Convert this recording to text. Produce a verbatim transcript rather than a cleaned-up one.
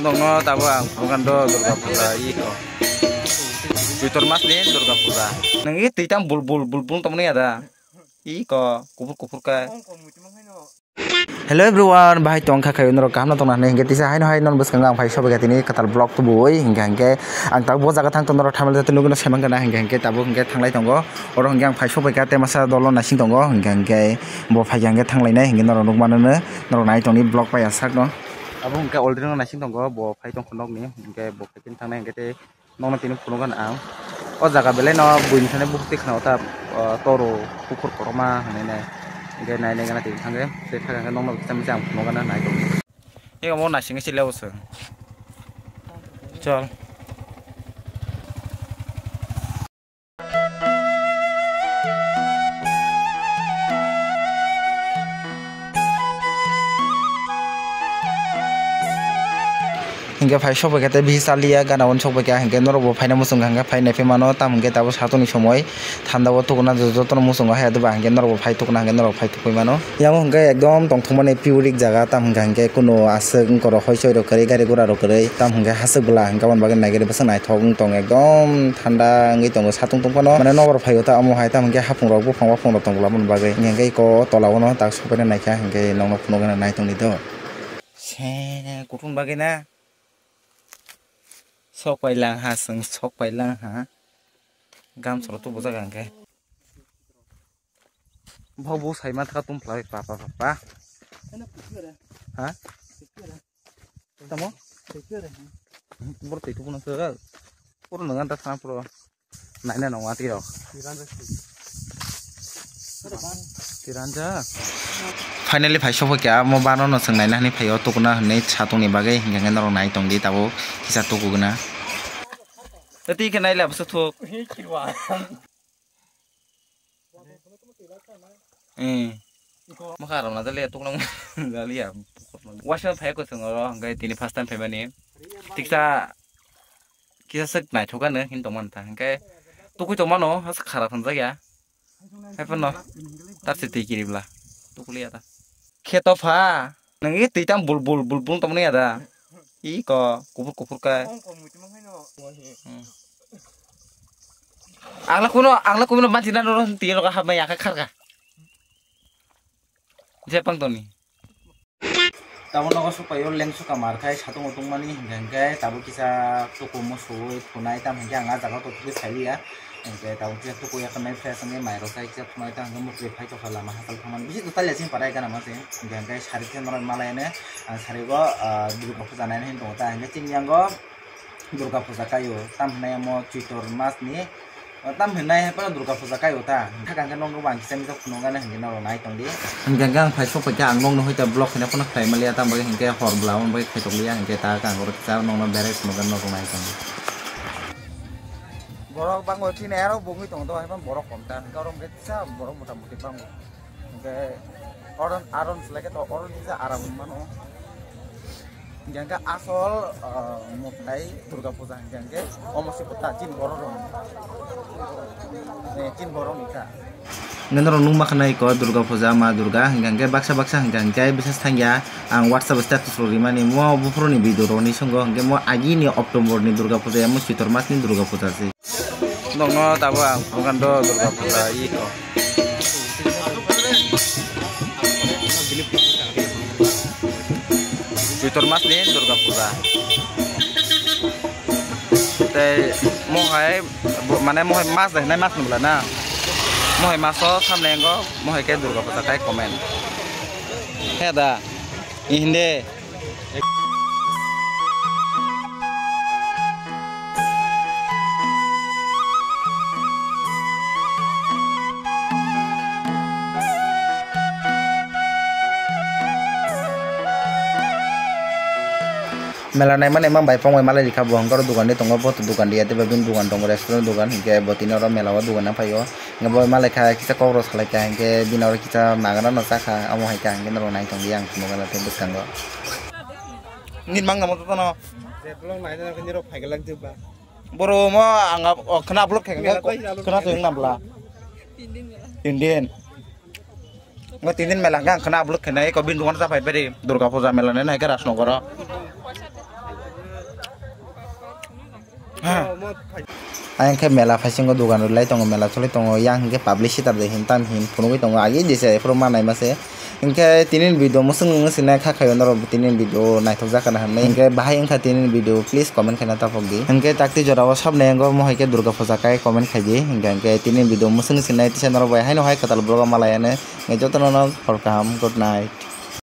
Nokno tabuk ang phunukgani do Durga Puja iko. Choitor mas ni Durga Puja. Nang i twi tam bul bul bul bul tongmani ya da? Iko kuphur kuphur khe. Hello everyone, bahai tong kha khayo norok kaham no tongna hinwi hinkhe tisa haino hai non bwskango ang phai sobai kha tini kwtal vlog tubui hinkhe hinkhe ang tabuk bo jaga thang tong norok thamle jatwi nugwi no semang kana hinkhe hinkhe tabuk hinkhe thanglai tongo oro hinkhe ang phai sobai kha tei masa dolo naising tongo hinkhe hinkhe bo phai kha hinkhe thanglainai hinkhe norok nukmano norok nai tongni vlog pai asakno abo hinkhe already no naising tongo bo phai tongkha nokni hinkhe bo phai tini thangnai hinkhe tei Nokno tini phunukgano ang. O jaga belai no buini thani buktwi khna o ta, o, toro pukhur kotorma hinwi nai. Hinkhe nai nai gana tini thangkhe tei thangkhe nokno kisa misa ang phunukgano nai tongdi. Ego mo naisingwi chilya o chwng. Chol. Hinkhe phai sokphaikha tei bisi chaliya gana uansukphaikha hinkhe norokbo phaina muchungkha hinkhe phai naiphaimano tamo hinkhe tabuk satokni somoi thanda o tukuna jotono muchungo haya doba hinkhe norokbo phai tukuna hinkhe norok phai tukphaimano. Yang hinkhe ekdom tongthokmani pure jaga tamo hinkhe kunu aswk wngkorok hoi soi rok kwrwi gari gura rok kwrwi tamo hinkhe haswk bwla hinkhe aboni bagwi naigari bwswk naithok wng tong ekdom thanda wngwi tongo satung tongphano mane nokbar phaio ta omo hai tamo hinkhe hapung rok buphang buphang rok tong bwla aboni bagwi hinkhe eko tola o no tak sokphaina naikha hinkhe nokno phunukgwi naitongdi do. Se kutung bagwi na. Sok pai lang ha, chwng sok pai lang ha. Gamsa rok tubujak ang khe. Bo bo sai ma thaka tum phlai pa pa pa pa. Ha? Tamo? Bor tei tubu nang khe. Puro nang anta thang puro. Naina nong watwi rok. Tiranja. Finally phai sokphaikha, mo bano no chwng naina hinwi phaio, tukuna hinwi satungni bagwi, hinkhe norok nai tongdi tabuk kisa tukuguna. Tei khe naila bwswk thuk. Eh. Mokha rok na jaliya tukuna jaliya. Waisa phai ko chwng oro, hinkhe tini first time phaimani. Tiksa Kisa swk naithok ano hin tongmani ta, hinkhe tukui tongmano, aswk khara thwngjak ya. Haiphano, tabse twi kiribla, tukuliya ta. Khe topha, nangni twi tam bul bul bul bul tongmani ya da. Iko, kuphur kuphur khe. Hmm. Angla kuno, angla kuno manchina noro twi roka hapmai ya khe kharka. Jepang toni. Tabuk nogo sokpaio lengsu kamar khai satung utung mani hinkhe hinkhe tabuk kisa tuku musuwi phunai tam hinkhe ang ah jaga o tongthokgwi sailiya. Hinkhe tabuk kisa tuku yakarnai fresh wngwi mairok khai kisa phunai tam hinkhe muchungwi phaitokha lama hachal thangmani bisi kwtal ya chini para ekana ma se hinkhe hinkhe sari khe norok malai ani ang sari o ah Durga puja naina hinwi tongo ta hinkhe chini yango. Durga puja kaio, tam hinai omo Choitor mas ni, tam hinai hai phano Durga puja kaio ta. Hakang khe nokno bo ang kisa misa phunukgana hinkhe norok nai tongdi. Hinkhe ang phai sokphaikha ang nokno hoita vlog khaina phano khlai maliya, tam bagwi hinkhe hor bwla aboni bagwi khaitokliya hinkhe ta ang oro kisa nokno berai phunukgana norok nai tongdi. Borok bango chini aro bo wngwi tongo, hai phano borok kom ta, hinkhe oro hinkhe kisa borok mota moti bango. Hinkhe oro aron selai khe to oro kisa aram mano. Hinkhe hinkhe asol, ah, mwtai Durga puja hinkhe hinkhe omo se kwtal chini borok rok. Eh, chini borok ni ta. Hinkhe norok nukma khna iko Durga puja, ma Durga hinkhe hinkhe baksa baksa hinkhe hinkhe bwswk thangya ang WhatsApp status rok rimani mo buphuru ni video rok ni songo hinkhe mo agi ni October ni Durga puja ya mo Choitor mas ni Durga puja se. Nokno tabuk ang phunukgani do Durga puja iko. Choitor mas ni Durga puja. Tei mohai, mane mohai mas de hinai mas nubla na. Mohai maso samne ango, mohai khe Durga puja kai comment. He da, ihinde. Mela naimani mang bai pongbai malai rikha bo hwnkhe oro dogan de tongo bo dogan de ya tei bini dogan tongo restaurant dogan hinkhe bo tini oro mela o dogan nang phaio. Bo malai kha kisa kok rok salai kha hinkhe bini oro kisa magana no cha kha omo hai kha hinkhe norok nai tong di ang phunukgana tei bwskango. Nini mang namo jotono. Je vlog nai nai nirok phai galang jeba. Boro mo ang o khna upload khai khna to nang bla. Indian. Ngo tin din mela hwnkhe ang khwna upload khainai, eko bini dukano chaphai bari Durga puja mela nai nai khe Rajnagar o. Ayang khe mela phaisingo dogan rwlai tongo, mela choli tongo, yang hinkhe publicity de hin tam hin phunugwi tongo, agi dise ephuru manai mase. Hinkhe tini video mwswng wng sinai kha khayo norok tini video naithok jak kana hinwi. Hinkhe bahai wngkha tini video, please comment khaina taphok di. Hinkhe takti jorao sabni yango mohai khe Durga puja kai comment khai di. Hinkhe, hinkhe tini video mwswng sinai tisa norok bai haino hai kwtal vlog o malai ano. Hinkhe jotono no hor kaham, good night.